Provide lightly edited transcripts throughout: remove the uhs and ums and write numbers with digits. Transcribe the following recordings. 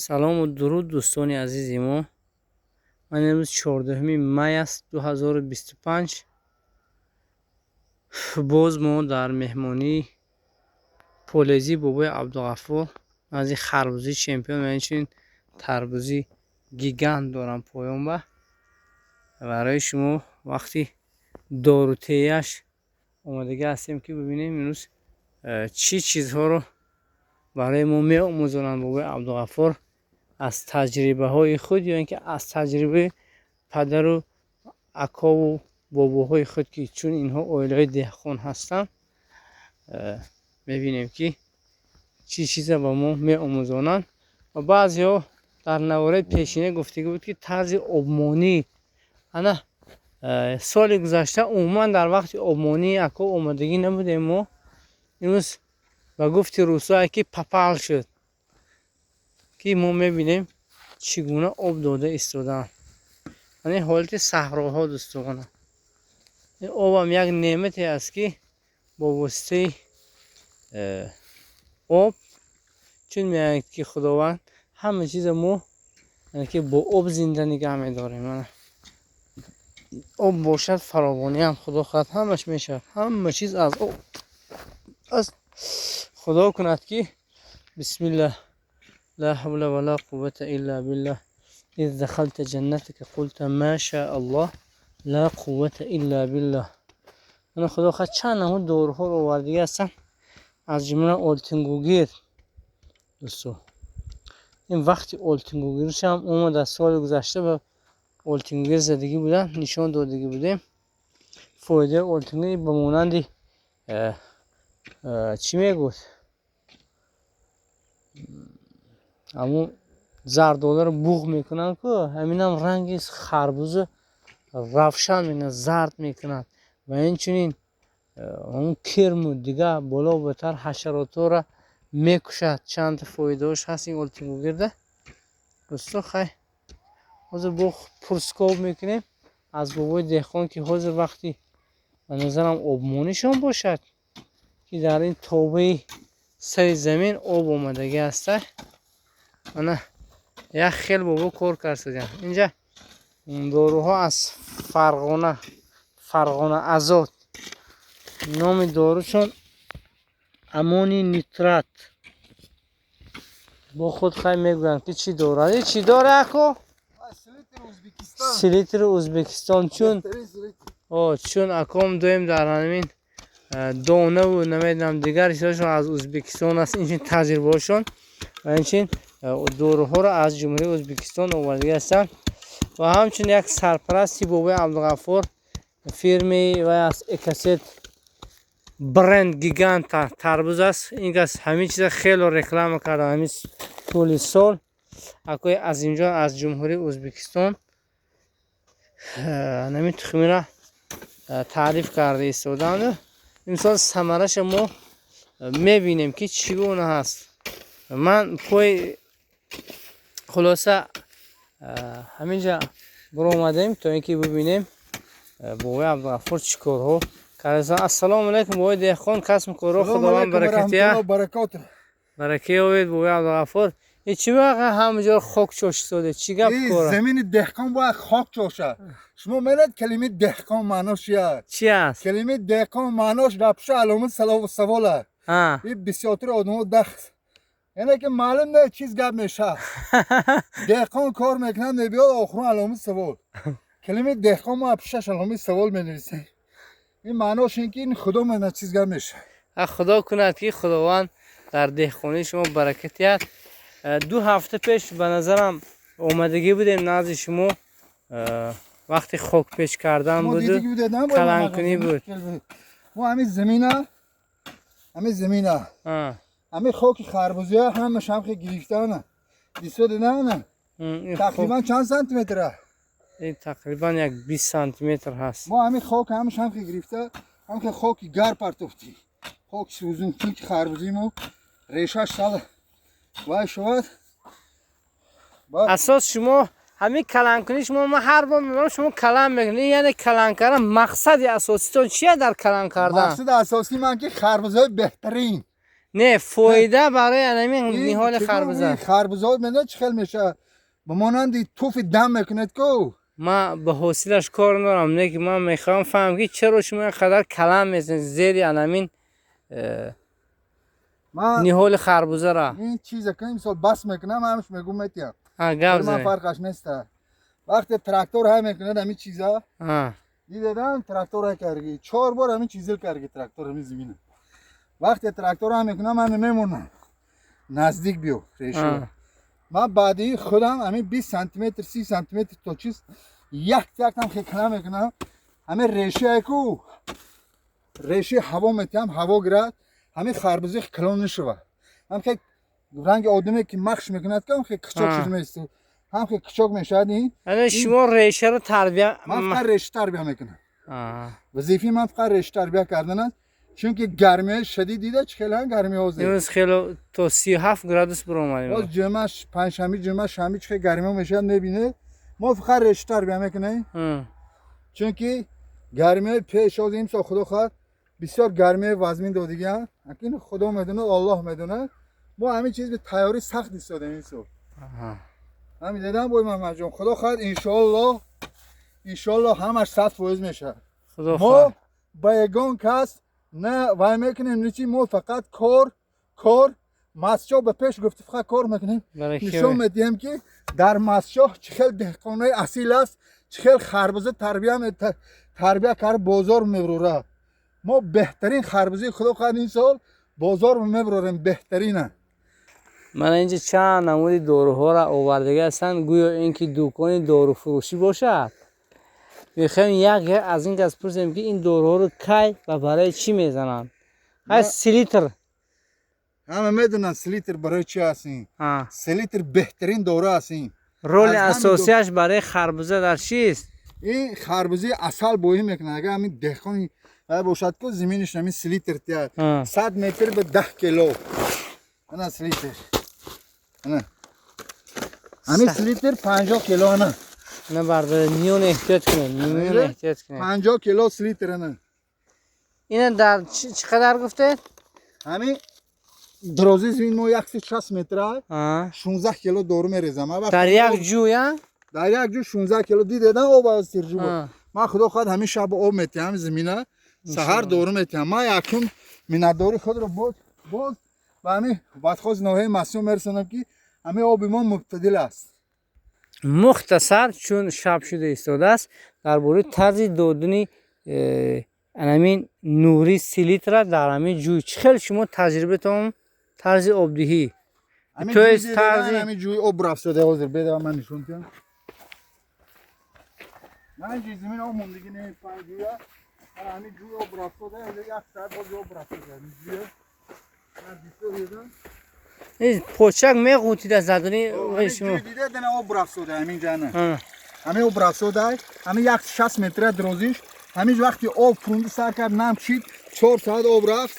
Салому дуруд, дӯстони азизи мо. Ман имрӯз 14 май аст 2025. Боз мо дар меҳмонии полезии бобои Абдуғаффор назди харбузии чемпион ва инчунин тарбузи гигант дорам поёнба. Барои шумо вақти дорутеяш омодагӣ ҳастем, ки бибинем, имрӯз чӣ чизҳоро барои мо меомӯзонанд бобои Абдуғаффор аз таҷрибаҳои худ ё ин ки аз таҷрибаи падару акову бобоҳои худ, ки чун инҳо оилаи деҳқон ҳастанд. Мебинем, ки чӣ чиза ба мо меомӯзонанд. Ва баъзеҳо дар навораи пешина гуфтагӣ буд, ки тарзи обмонӣ ана соли гузашта умуман дар вақти обмонии ако омодагӣ набудем мо. Имрӯз ба гуфти рӯсое, ки попал шуд, ки мо мебинем, чӣ гуна об дода истодаанд. Ани ҳолати саҳроҳо, дӯстона, ин обам як неъмате аст, ки бо воситаи об, чун мегӯянд, ки Худованд ҳама чиза мо ки бо об зинда нигаҳ медорем. Ана об бошад, фаровониам худо хоҳад ҳамаш мешавад, ҳама чиз аз об аст. Худо кунад, ки бисмиллаҳ, ла ҳавла ва ла қуввата илла биллаҳ. Из дахалта ҷаннатака қулта ма шаа Аллоҳ ла қуввата илла биллаҳ. Ана худо хоҳад чанд намуд доруҳоро овардагӣ ҳастанд, аз ҷумла олтингугир. Дӯсто, ин вақти олтингугиршам омад. Аз соли гузашта ба олтингугир задагӣ буданд, нишон додагӣ будем фоидаи олтингугир. Ба монанди чӣ мегуфт, ҳамун зардоларо буғ мекунанд ку, ҳаминам ранги харбуза равшан мекунад, зард мекунад ва инчунин ҳамун кирму дигар боло батар ҳашаротҳоро мекушад. Чандта фоидаҳош ҳаст ин олтингугирда. Дӯсто, хай, ҳозир бо пурскоб мекунем аз бобои деҳқон, ки ҳозир вақти ба назарам обмонишон бошад, ки дар ин тобаи сари замин об омадагӣ аста. Ана як хел бобо кор кард. Инҷа доруҳо аз Фарғона, Фарғона Азот, номи дорушон аммоний нитрат. Бо худ хай мегӯянд, ки чӣ дорад, чӣ дора ако. Селитри Ӯзбекистон. Чун аком доим дар ҳамин донаву намедонам дигар чизошон аз Ӯзбекистон аст, инчунин таҷрибаҳошон ва инчунин доруҳоро аз Ҷумҳурии Ӯзбекистон овардагӣ ҳастанд. Ва ҳамчунин як сарпарасти бобои Абдуғаффор фирми вай аст, Экосет бренд гигант тарбуз аст. Ин кас ҳамин чиза хело реклама карда ҳамин тӯли сол. Акои Азимҷон аз Ҷумҳурии Ӯзбекистон ҳамин тухмиро таъриф карда истодаанд. Имсол самараша мо мебинем, ки чӣ гуна ҳаст. Ман пои хулоса ҳаминҷа буромадем, то ин ки бибинем, бобои Абдуғаффор чӣ корҳо карда. Ассалому алайкум, бобои деҳқон. Касбу корҳо Худованд баракатия барака ёбед. Бобои Абдуғаффор, чӣ вақт ҳама ҷо хок чошистоде, чӣ гап кора? Замини деҳқон бояд хок чоша. Шумо медонед, калимаи деҳқон маънош чи аст? Чи аст? Калимаи деҳқон маънош дар пушти аломати савол аст. И бисёртари одамо дах, яъне ки маълум не, чиз гап мешавад. Деҳқон кор мекунад, мебиёд, охирон аломати савол. Калимаи деҳқон мо пушташ аломати савол менависем. Ин маънош ин ки ин худо медонад, чиз гап мешавад. Худо кунад, ки Худованд дар деҳқонии шумо баракат диҳад. 2 ҳафта пеш ба назарам омадагӣ будем назди шумо, вақти хокпеч кардан буду каланкунӣ буд. Мо ҳамин замина, ҳамин замина, ҳамин хоки харбузия ҳамаш ҳам гирифтана дистода на, тақрибан чанд сантиметра? Ин тақрибан як 20 сантиметр ҳаст. Мо ҳамин хок ҳамаш ҳам гирифта, ҳам хоки гар партофтӣ, хоки сӯзун, чунки харбузии мо решаш сал вай шавад. Асос шумо ҳамин каланкунӣ, шумо, ман ҳар бор мебинам, шумо калан мекунед. Яъне калан кардан мақсади асоситон чия дар калан кардан? Мақсади асосии ман ки харбузҳои беҳтарин. Не, фоида барои ҳамин ниҳоли харбуза. Харбузаҳо медонед чӣ хел мешавад? Ба монанди туфи дам мекунед ку. Ман ба ҳосилаш кор надорам, не ки ман мехоҳам фаҳмам, ки чаро шумо инқадар калам мезанед зери ҳамин ниҳоли харбузаро. Ин чиза ки мисол бас мекунам, ҳамаш мегӯм метиям. Гап ман фарқаш нест. Вақте трактор ҳай мекунад ҳамин чиза, дидедам трактор ҳай карги, 4 бор ҳамин чизил карги трактор ҳамин замина. Вақте трактор ҳай мекунам, ман мемонам. Наздик биё решу. Ман баъди худам ҳамин 20 сантиметр, 30 сантиметр то чиз як яктам хекна мекунам. Ҳамин решае ку реши ҳаво метиҳам, ҳаво гирад, ҳамин харбузаи калон нашава. Ҳам хе ранги одаме ки махш мекунад, ки ҳам хе кичок шуда меистад. Ҳам хе кичок мешавад ин. Яъне шумо решаро тарбия ман фақат реша тарбия мекунам. Вазифаи ман фақат реша тарбия кардан аст. Чунки гармиҳои шадид дида чӣ хеле гармиҳо ҳозир. Имрӯз хеле то 37 градус баромадем. Боз ҷумъа, панҷшанбе, ҷумъа, шанбе чӣ хеле гармиҳо мешавад, мебинед. Мо фақат реша тарбия мекунем. Чунки гармиҳои пеш ҳозир имсол худо хоҳад бисёр гармиҳои вазмин додигианд. Акин худо медонад, Аллоҳ медонад. Мо ҳамин чиз ба тайёрӣ сахт истодем имсол. Ҳамин дидам бой Муҳаммадҷон, худо хоҳад иншоаллоҳ, иншоаллоҳ ҳамаш 100% мешавад. Худо мо хоҳад. ба ягон кас на вай мекунем, ничи мо фақат кор, кор, Мастчоҳ ба пеш гуфти фақат кор мекунем. Нишон медиҳем, ки дар Мастчоҳ чӣ хел деҳқонои асил аст, чӣ хел харбуза тарбия кард, бозор мебурад. Мо беҳтарин харбузаи худо хоҳад ин сол бозор мебурорем, беҳтарина. Мана инҷа чанд намуди доруҳоро овардага ҳастанд, гӯё ин ки дукони доруфурӯшӣ бошад. Мехоҳем як аз ин кас пурсем, ки ин доруҳоро кай ва барои чӣ мезананд. Ҳай селитр. Ҳама медонанд селитр барои чӣ аст ин. Селитр беҳтарин дору аст ин. Роли асосияш барои харбуза дар чист? Ин харбузаи асал боҳӣ мекунад. Агар ҳамин деҳқони бошад ку заминаш ҳамин селитр тиҳад. 100 метр ба 10 кило. Ана селитр. Ана. Ҳамин селитр 50 кило ана. На бардор, ниён эҳтиёт кунед, ниён эҳтиёт кунед. 50 кило селитр ана. Ина дар чӣ қадар гуфтед? Ҳамин дарозии замин мо 160 метр аст. 16 кило дору мерезам. Дар як ҷӯй, а? Дар як ҷӯй 16 кило дидедам об аз тирҷӯ буд. Ман худо хоҳад ҳамин шаб об метиҳам замина, саҳар дору метиҳам. Ман якум миннатдори худро боз ба ҳамин бадхози ноҳияи Мастчоҳ мерасонам, ки ҳамин оби мо мубтадил аст. Мухтасар, чун шаб шуда истодааст, дар бораи тарзи додани ҳамин нури селитра дар ҳамин ҷӯй чӣ хел шумо таҷрибатон тарзи обдиҳӣ? То есть тарзи ҳамин ҷӯй об рафтода ҳозир беда ман нишон диҳам. Ман ҷи замин об мондагӣ не панҷӯя. Ҳамин ҷӯй об рафтода, як соат боз об рафтода ҳамин ҷӯя. Ман бисёр дидам. Почак меғутида задани шумо. Дида дана об рафтода ҳамин ҷана. Ҳамин об рафтода, ҳамин 160 метр дарозиш, ҳамин вақти об фурунди сар кард, нам чид, 4 соат об рафт.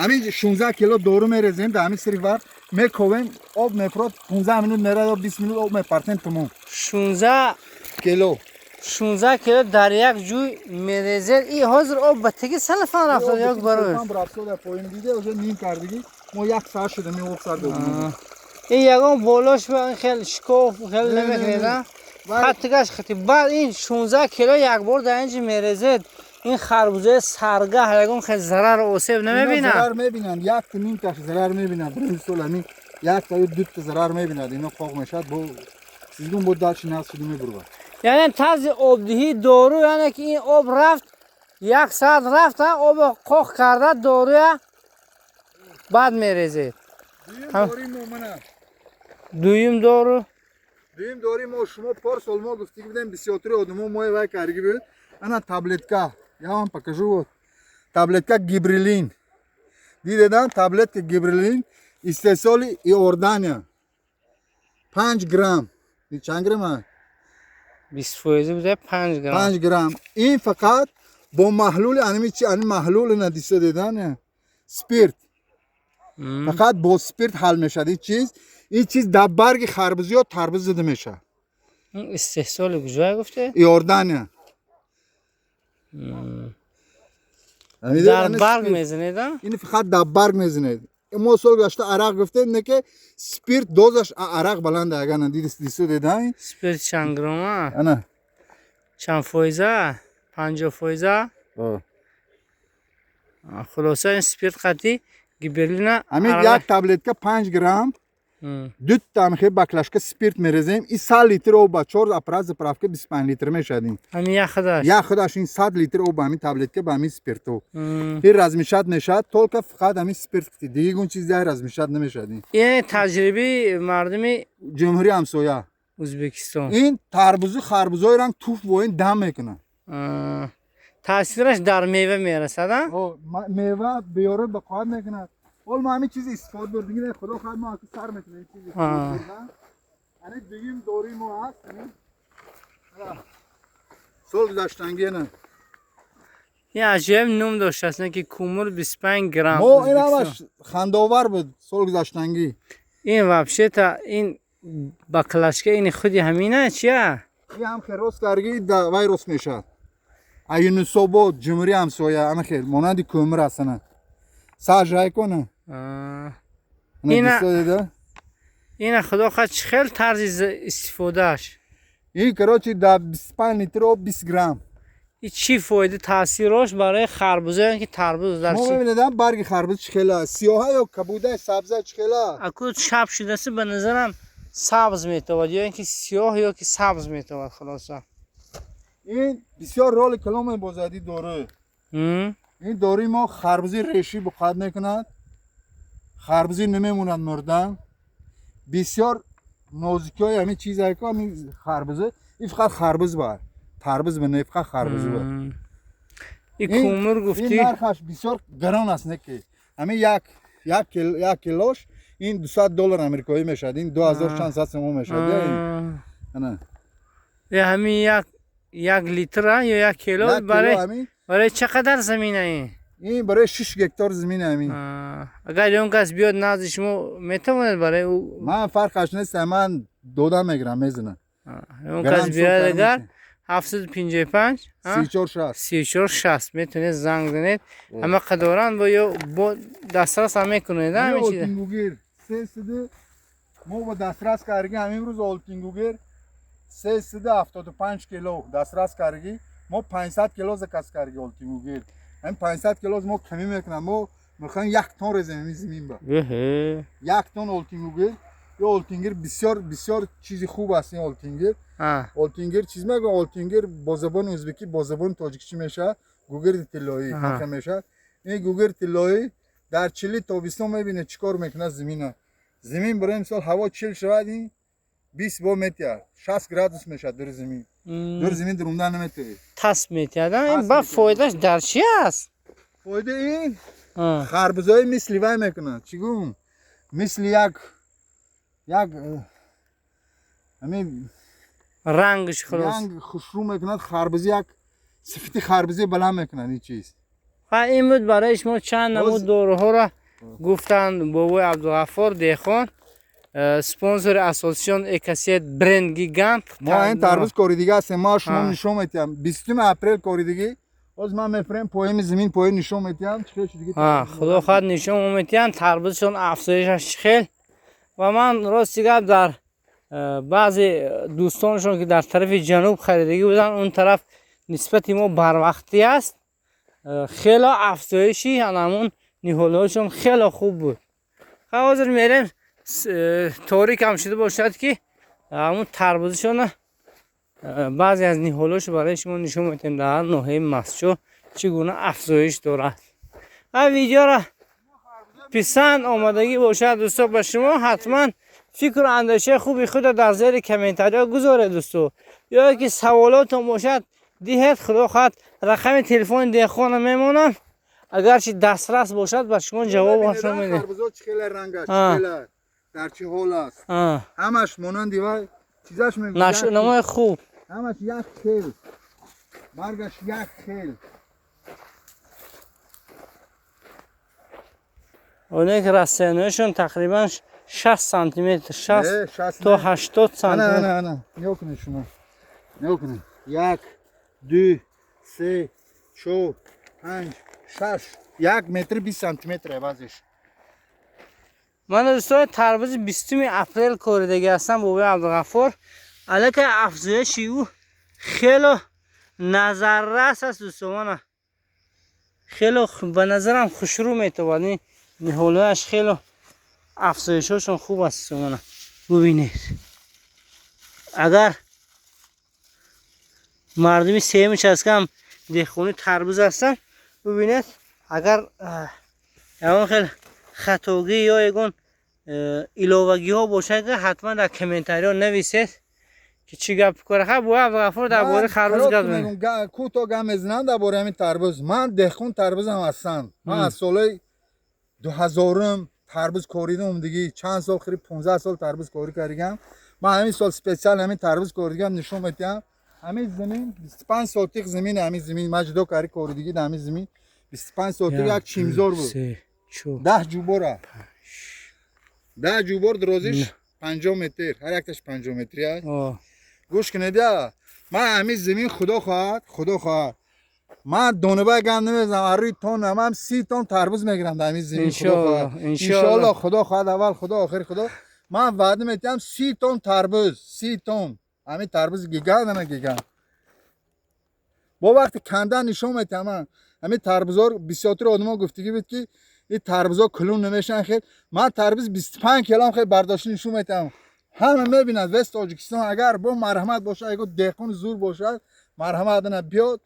Ҳамин 16 кило дору мерезем дар ҳамин сири вақт, мековем, об мефурод, 15 минут мерад об, 20 минут об мепартем, тамом. 16 кило. 16 кило дар як ҷӯй мерезед. И ҳозир об ба теги салафан рафтод як барои. Рафтода поин дида, уже ним кардагӣ. Мо як соат шуда ми об сар додем. Ин ягон болош ба ин хел шикоф хел намекунед, а? Хаттигаш хати. Баъд ин 16 кило як бор дар инҷи мерезед. Ин харбузаи саргаҳ ягон хел зарар осеб намебинад? Зарар мебинанд, як та ним таш зарар мебинанд. Бирин сол ҳамин як та ду та зарар мебинад. Ино қоқ мешавад, бо сизгун бо дальше наз шуда мебурад. Яъне тарзи обдиҳии дору, яъне ки ин об рафт, як соат рафт, об қоқ карда доруя баъд мерезед. Дуюм дору. Дуюм дори мо шумо пор сол мо гуфтӣ будем, бисёртари одамо мои вай карги буд. Ана таблетка. Я вам покажу вот. Таблетка гибрилин. Дидедан таблетка гибрилин истеҳсоли Иордания. 5 грамм. Чанд грамм аст? 20% буда 5 грамм. 5 грамм. Ин фақат бо маҳлули анами чи ани маҳлули надиста дедан спирт. Фақат бо спирт ҳал мешавад ин чиз. Ин чиз дар барги харбуза ё тарбуз зада мешавад. Истеҳсоли куҷое гуфте? Иордания. Дар барг мезанед? Ин фақат дар барг мезанед. Мо сол гузашта арақ гуфтем, не ки спирт дозаш арақ баланда, агар дидису дида. Спирт чанд грамма? Ана. Чанд фоиза? 50 фоиза? Хулоса ин спирт қати гиберлина. Ҳамин як таблетка 5 грамм, ду тамхе баклажка спирт мерезем, и 100 литр об ба 4 аппарат заправка 25 литр мешавад ин. Ҳамин як худаш. Як худаш ин 100 литр об ба ҳамин таблетка ба ҳамин спирту. Ин размешать мешавад, только фақат ҳамин спирт, дигар чиз дар размешать намешавад ин. Ин таҷрибаи мардуми ҷумҳурии ҳамсоя Ӯзбекистон. Ин тарбузу харбузои ранг туф бо ин дам мекунад. Таъсираш дар мева мерасад, а? Мева биёра ба қувват мекунад. Ҳол мо ҳамин чиз истифода бурдем, худо хоҳад мо аки сар мекунем ин чиз истифода бурдан. Ани дуюм дори мо ҳаст. Сол гузаштангӣ на. Ин аҷоиб ном доштааст, ки кумур 25 грамм. Мо ин ҳамаш хандовар буд сол гузаштангӣ. Ин вообще-то ин баклажка ин худи ҳамина чия? Ин ҳам хел рост карги вай рост мешавад. Аюнусобод ҷумҳурии ҳамсоя ана хел монанди кӯмир аст ана. Сажай кона. Ина худо хоҳад чӣ хел тарзи истифодааш. Ин короче дар 25 литр об 20 грамм. Ин чӣ фоида таъсирош барои харбуза ки тарбуз дар мо мебинедам барги харбуз чӣ хела сиёҳа ё кабуда сабза чӣ хела. Аку шаб шудаси ба назарам сабз метавад ё ин ки сиёҳ ё ки сабз метавад хулоса. Ин бисёр роли калон мебозад ин дору. Ин дори мо харбузи решӣ буқат мекунад, харбузи намемонад мурдан. Бисёр нозикиҳои ҳамин чизе ки ҳамин харбуза, ин фақат харбуз бар тарбуз ба не, фақат харбуз бар. Ин кумур гуфтӣ? Ин нархаш бисёр гарон аст, не ки ҳамин як килош ин $200 амрикоӣ мешавад, ин 2400 сомон мешавад. Ана ҳамин як литр ё як кило барои чӣ қадар замина ин? Ин барои 6 гектар замин ҳамин. Агар он кас биёд назди шумо метавонед барои ӯ? Ман фарқаш нест, ман дода мегирам, мезанам. Он кас биёяд агар 755 34 60 34 60 метавонед занг занед. Ҳама қадоранд бо ё бо дастрас ҳам мекунед ҳамин чиза? Олтингугер 300 мо бо дастрас карги ҳамин рӯз олтингугер 375 кило дастрас карги, мо 500 кило заказ карги олтингугер. Ҳамин 500 кило мо камӣ мекунам, мо мехоҳем 1 тон резем ҳамин замин ба. 1 тон олтингугер. Ё олтингир бисёр бисёр чизи хуб аст ин олтингир. Олтингир чиз мегӯям, олтингир бо забони ӯзбекӣ бо забони тоҷикӣ чӣ мешавад? Гугирди тиллоӣ ҳақа мешавад. Ин гугирди тиллоӣ дар чили тобистон мебинед чӣ кор мекунад замина. Замин барои мисол ҳаво чил шавад, ин 20 бо метиҳад, 60 градус мешавад дар замин. Дар замин даромада наметавонед. Тас метиҳад. Ин ба фоидааш дар чӣ аст? Фоидаи ин харбузои мисли вай мекунад. Чӣ гӯм? Мисли як ҳамин рангш хулос. Ранг хушрӯ мекунад, харбузи як сифати харбузи баланд мекунад ин чиз. Ва ин буд барои шумо чанд намуд доруҳоро гуфтанд бобои Абдуғаффор деҳқон, спонсори асосиён Экосет бренд гигант. Мо ин тарбуз коридига ҳастем, мо шумо нишон метиҳам. 20 апрел коридигӣ. Боз ман мефурем поеми замин, поем нишон метиҳам чӣ хел шудиги. Худо хоҳад нишон метиҳам тарбузшон афзоишаш чӣ хел. Ва ман рости гап дар баъзе дӯстоншон ки дар тарафи ҷануб харидагӣ буданд, он тараф нисбати мо барвақтӣ аст, хело афзоиши ҳамон ниҳолҳошон хело хуб буд. Ҳозир мерем торик ҳам шуда бошад ки ҳамон тарбузшона баъзе аз ниҳолҳошо барои шумо нишон медиҳем дар ноҳияи Мастчоҳ чӣ гуна афзоиш дорад. Ва видеоро писанд омадагӣ бошад дӯсто ба шумо, ҳатман фикру андешаи хуби худро дар зери комментариҳо гузоред дӯсто, ё ки саволотон бошад диҳед. Худо хоҳад рақами телефони деҳқонро мемонам, агарчи дастрас бошад ба шумо ҷавобашро медиҳам. Харбузо чӣ хела ранг аст, чӣ хела дар чӣ ҳол аст, ҳамаш монанди вай чизаш мегӯяд. Нашъунамои хуб, ҳамаш як хел, баргаш як хел. Оне ки растаниҳояшон тақрибан 60 сантиметр, 60 то 80 сантиметр. Ана, ана, нигоҳ кунед шумо. Нигоҳ кунед. 1, 2, 3, 4, 5, 6, 1 метр 20 сантиметр баъзеш. Ман, дӯстони, тарбузи 20-уми апрел коридагӣ ҳастам. Бобои Абдуғаффор аллакай афзоиши ӯ хело назаррас аст, дӯсто. Мана, хело ба назарам хушрӯ метобад. Ин ниҳолҳояш хело афзоишҳошон хуб аст. Мана, бубинед, агар мардуми сеюми участкаам деҳқони тарбуз ҳастанд, бубинед, агар ягон хел хатогӣ ё ягон иловагиҳо бошад, ҳатман дар комментариҳо нависед, ки чӣ гап кора. Ха, бо Абдуғаффор дар бораи харбуз гап. Кӯтоҳ гап мезанам дар бораи ҳамин тарбуз. Ман деҳқон тарбузам ҳастам. Ман аз солҳои 2000-ум тарбуз коридам. Диги чанд сол, хири 15 сол тарбуз корӣ кардигам. Ман ҳамин сол специально ҳамин тарбуз коридигам, нишон медиҳам. Ҳамин замин 25 сотих замин, ҳамин замин ман ҷудо карди коридигӣ. Ҳамин замин 25 сотих як чимзор буд, 10 ҷубора, 10 ҷубор, дарозиш 50 метр, ҳар якташ 50 метри аст. Гӯш кунед, ман ҳамин замин, худо хоҳад, худо хоҳад, ман донабай гам намезанам, аз рӯи тонна ман 30 тон тарбуз мегирам дар ҳамин замин, худо хоҳад, иншоалло. Худо хоҳад, аввал худо, охири худо. Ман ваъда метиҳам: 30 тон тарбуз, 30 тон ҳамин тарбуз гигант, ана гигант. Бо вақти кандан нишон метиҳам ман ҳамин тарбузор. Бисёртари одамо гуфтагӣ буд, ки ин тарбузо калон намешаванд. Хел ман тарбуз 25 килом хел бардошта нишон метиҳам, ҳама мебинад, весь Тоҷикистон. Агар бо марҳамат бошад, ягон деҳқони зур бошад, марҳамат, ана биёд,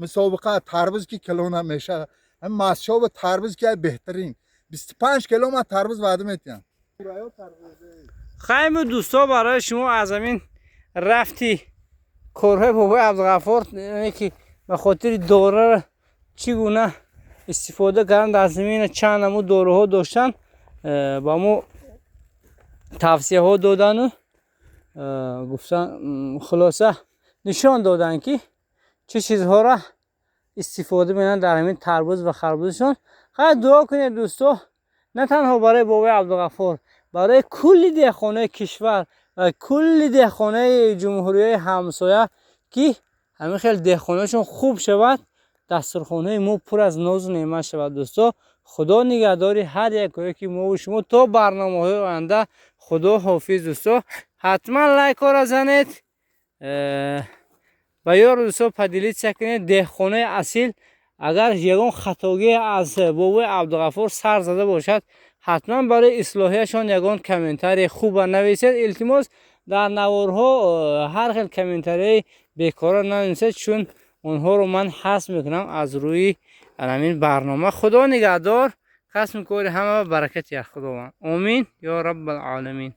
мусобиқа, тарбуз ки калона мешавад. Ҳамин масшоби тарбуз ки беҳтарин, 25 кило ман тарбуз ваъда метиҳам. Хайму, дӯсто, барои шумо аз ҳамин рафти корҳои бобои Абдуғаффор, ки ба хотири дораро чӣ гуна истифода кардан дар замина, чанд намуд доруҳо доштан, ба мо тавсияҳо додану гуфтан, хулоса нишон доданд, ки чӣ чизҳоро истифода мекунанд дар ҳамин тарбуз ва харбузашон. Хайр, дуо кунед, дӯсто, на танҳо барои бобои Абдуғаффор, барои кулли деҳқонои кишвар ва кулли деҳқонои ҷумҳуриҳои ҳамсоя, ки ҳамин хел деҳқоношон хуб шавад, дастурхонаи мо пур аз нозу неъмат шавад. Дӯсто, худо нигаҳдори ҳар якое ки мову шумо. То барномаҳои оянда, худо ҳофиз. Дӯсто, ҳатман лайкҳоро занед ва ёру дӯсто поделиться кунед. Деҳқонои асил, агар ягон хатогие аз бобои Абдуғаффор сар зада бошад, ҳатман барои ислоҳияшон ягон комментарии хуба нависед. Илтимос, дар наворҳо ҳар хел комментарияи бекора нанависед, чун онҳоро ман ҳазф мекунам аз рӯи ҳамин барнома. Худо нигаҳдор, касбу кори ҳама баракати як Худованд. Омин ё Раббалоламин.